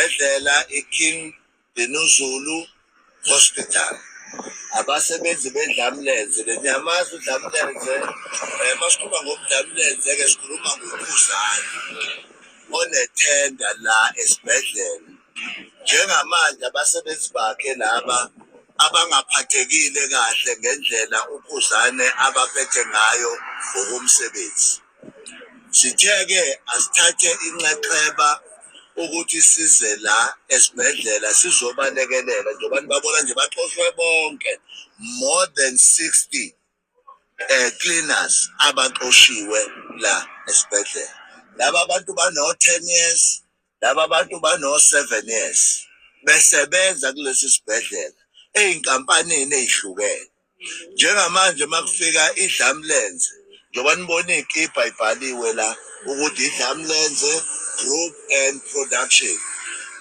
Esibhedlela iKing Dinuzulu Hospital. Abasebenzi bedlamlenze niyamazi udlamlenze, masikhuluma ngomdlamlenze-ke sikhuluma ngoKhuzani onethenda la esibhedlela. Njengamanje abasebenzi bakhe laba abangaphathekile kahle ngendlela uKhuzane abaphethe ngayo ngokomsebenzi. Sithe-ke asithathe inxexheba ukuthi size la esibhedlela sizobalekelela njengoba nibabona nje baxoshwe bonke, more than 60 cleaners abaxoshiwe la esibhedlela. Laba bantu bano-10 years, laba bantu bano-7 years besebenza kulesi sibhedlela ey'nkampanini ey'hlukene. Njengamanje makufika idlamlenze, njengoba nibona iy'kibha ibhaliwe la ukuthi idlamlenze group and production,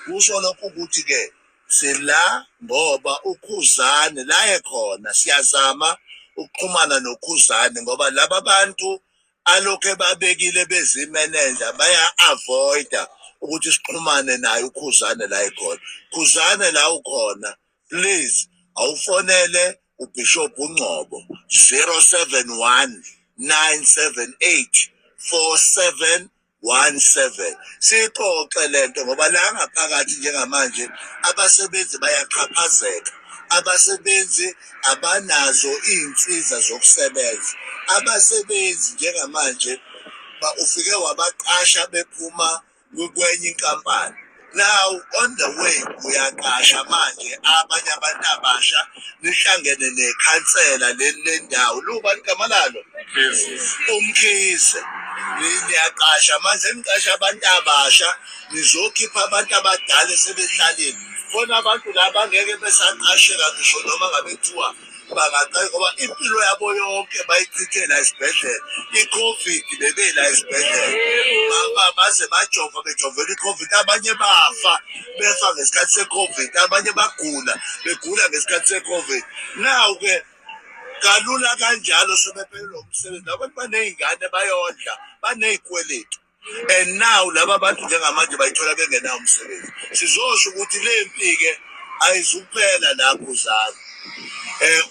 kusho lokho ukuthi-ke sila ngoba uKhuzane la ekhona. Siyazama ukuxhumana noKhuzane ngoba laba bantu alokhu ebabekile bezimenenja baya-avoida ukuthi sixhumane naye uKhuzane la ekhona. Khuzane, la ukhona, please awufonele uBishop uNgcobo, 071 978 4717, sixoxe lento ngoba la ngaphakathi njengamanje abasebenzi bayaxhaphazeka, abasebenzi abanazo iy'nsiza zokusebenza. Abasebenzi njengamanje ufike wabaqasha bephuma kwenye inkampani, now on the way uyaqasha manje abanye abantu abasha, nihlangene nekhansela leli lendawo, lubani igama lalo? UMkhize. Niyaqasha manje, niqasha abantu abasha, nizokhipha abantu abadala esebehlalile khona. Abantu la bangeke besaqasheka ngisho noma ngabe kuthiwa bangaqasha, ngoba impilo yabo yonke bayichithe la esibhedlela. I-COVID bebela esibhedlela, baze bajova, bejovela i-COVID, abanye bafa, befa ngesikhathi se-COVID, abanye bagula, begula ngesikhathi se-COVID. Now-ke kalula kanjalo sebephelelwa umsebenzi. Abantu baney'ngane, bayondla, baney'kweletu, and now laba bantu njengamanje bayithola bengenawo umsebenzi. Sizosho ukuthi le mpi-ke ayizukuphela lapho zalo.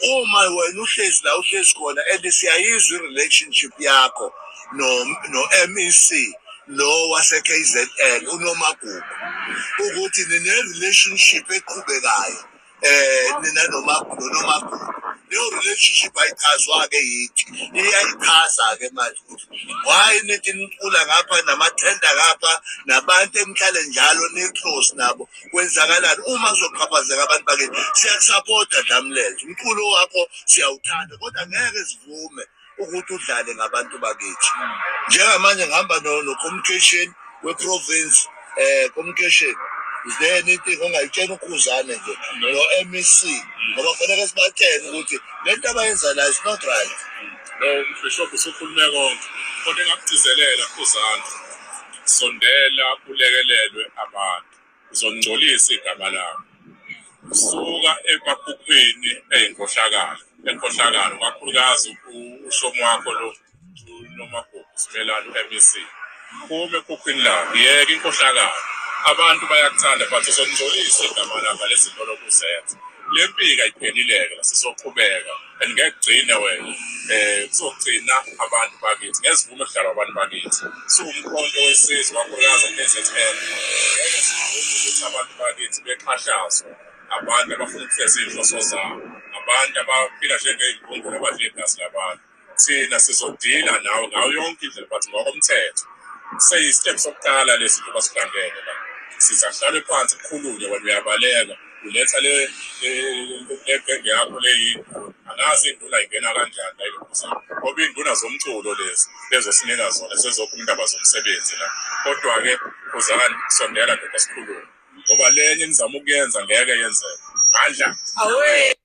Uma wena uhlezi la uhlezi khona and siyayizwa i-relationship yakho no MEC lo wase KZN uNomagugu, ukuthi nine relationship eqhubekayo nina noNomagugu. Leyo relationship ayichazwa-ke yithi, iyayichaza-ke manje ukuthi why nithi nicula ngapha namathenda ngapha nabantu enihlale njalo ni-close nabo. Kwenzakalani uma kuzoqhaphazeka abantu bakithi? Siyakusapota Dlamlenze, umculo wakho siyawuthanda, kodwa ngeke sivume ukuthi udlale ngabantu bakithi. Njengamanje ngihamba no-communication we-province. Communication, is there anything ongayitshela uKhuzane nje no-MEC, ngoba kufanele sibatshele ukuthi le nto abayenza la is not right? No, Bishop usukhulume konke, kodwa engakugcizelela, Khuzane, sondela kulekelelwe abantu. Uzongcolisa igama lami. Suka emaphuphweni eyinkohlakalo, enkohlakalo, kakhulukazi ushomo wakho lo uNomagugu Simelane, u-MEC. Phuma ephuphweni lakho, yeka inkohlakalo. Abantu bayakuthanda, but uzongcolisa igama lakho ngalezi zinto lokhu uzenza. Le mpika ayiphelile-ke la, sizoqhubeka and ngeke kugcine wena, kuzogcina abantu bakithi. Ngeke sivume kudlalwa abantu bakithi. Siwumkhonto wesizwe, kakhulukazi e-KZN, ngeke sivume ukuthi abantu bakithi bexhashazwe abantu abafuna ukufeza iy'nhloso zabo, abantu abaphila njengey'ngqungqulu abadla igazi labantu. Thina sizodila nawe ngayo yonke indlela, but ngokomthetho. Seyi-step sokuqala lesi njengoba sihlangene la, sizahlale phansi kukhulunywe. Wena uyabaleka, uletha le genge yakho le yinduna. Angazi induna ingena kanjani la ilokhuzana, ngoba iy'nduna zomculo lezi lezosinika zona sezokhuluma indaba zomsebenzi la. Kodwa-ke Khuzani, sondela ndoda, sikhulume, ngoba lenye enizama ukuyenza ngeke yenzeke. Mandla. Awe.